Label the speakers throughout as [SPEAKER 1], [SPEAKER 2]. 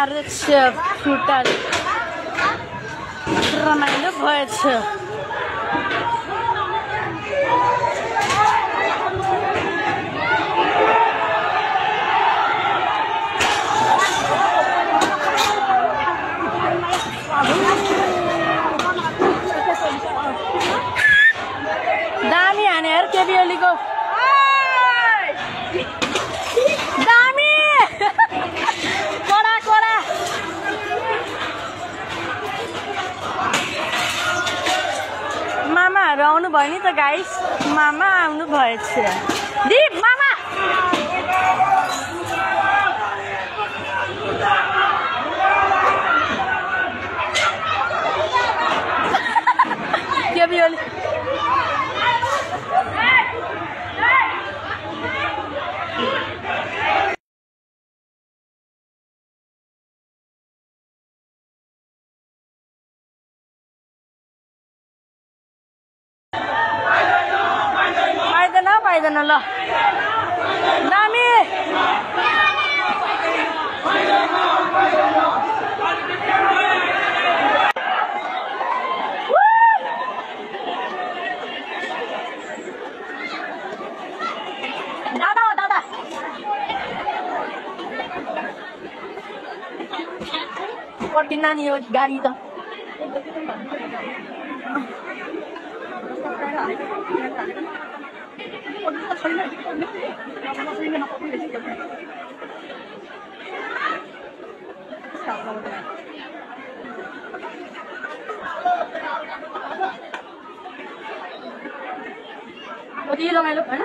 [SPEAKER 1] मार्दैछ फुटाले रमाइलो भएछ दामी हाने यार केबिओलीको दामी कडा कडा मामाहरू आउनु भयो नि त गाइस मामा आउनु भएछ दीप मामा केबिओली पाइदैन ल दामी दादा दादा पर्खिन नानी हो गाडी त कति रमाइलो होइन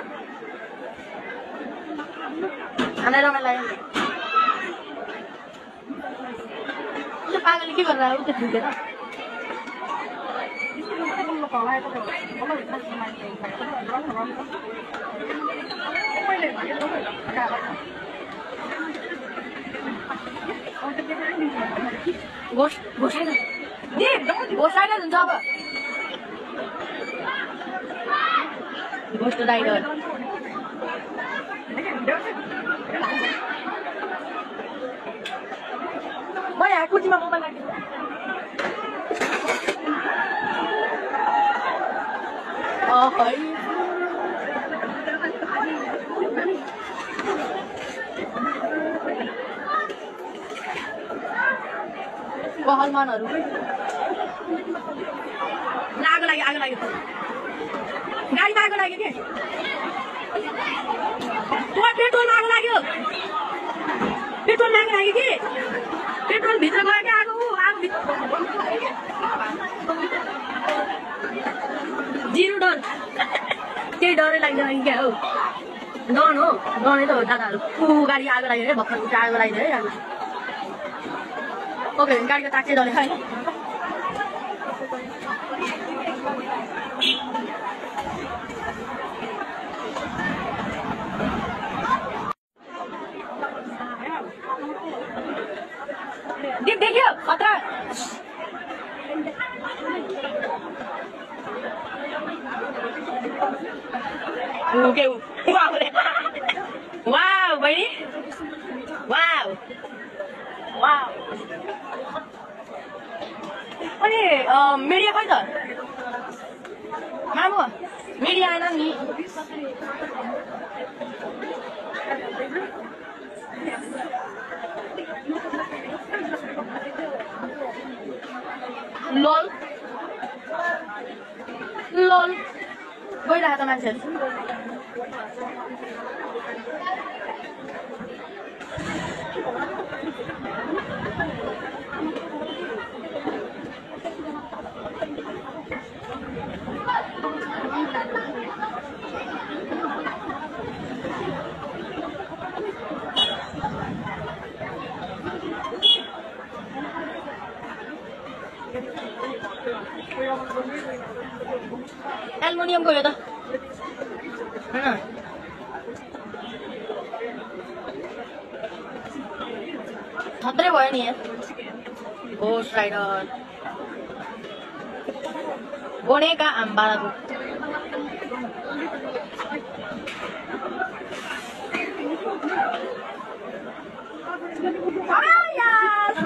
[SPEAKER 1] हामीलाई रमाइलो लाग्यो पागलले के गरेर आयो त्यो ठुकेर घोषाइले हुन्छ अब घोष राइडर म यहाँ कुर्सीमा मोबाइल राखेँ पहलमानहरू आगो लाग्यो गाडीमा आगो लाग्यो के पेट्रोलमा आगो लाग्यो कि पेट्रोल भित्र गयो कि आगो जिरो डर केही डरै लाग्दैन क्या हो डन हो डनै त हो दादाहरू गाडी आगो लाग्यो अरे भर्खर उठा आगो लाग्यो है ओके गाडीको ताक्से डले होइन देखियो खतरा ओके वाव बहिनी वाव अनि मिडिया खै त मामु मिडिया आएन नि लोल गइरहेको त मान्छेहरू एल्युमिनियम को यो त हैन खतरे भयो नि घोष राइडर बोनेका आम्बालाको यार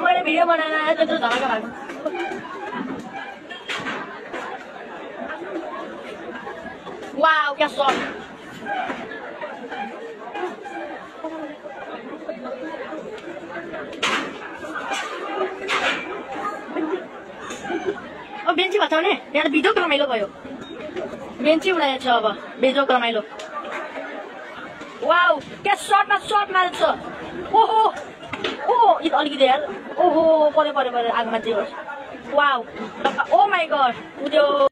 [SPEAKER 1] बनाएर त्यत्रो धमाका भएको वाउ क्या सट अब बेन्ची भएको छ भने यहाँ बेजोग रमाइलो भयो बेन्ची उडाएको छ अब बेजोग रमाइलो वाउ क्या सटमा सट मारेको छ ओहो ओ यो त अलिकति यार ओहो पऱ्यो आगोमा त्यो वाउ ओ माई गड उ त्यो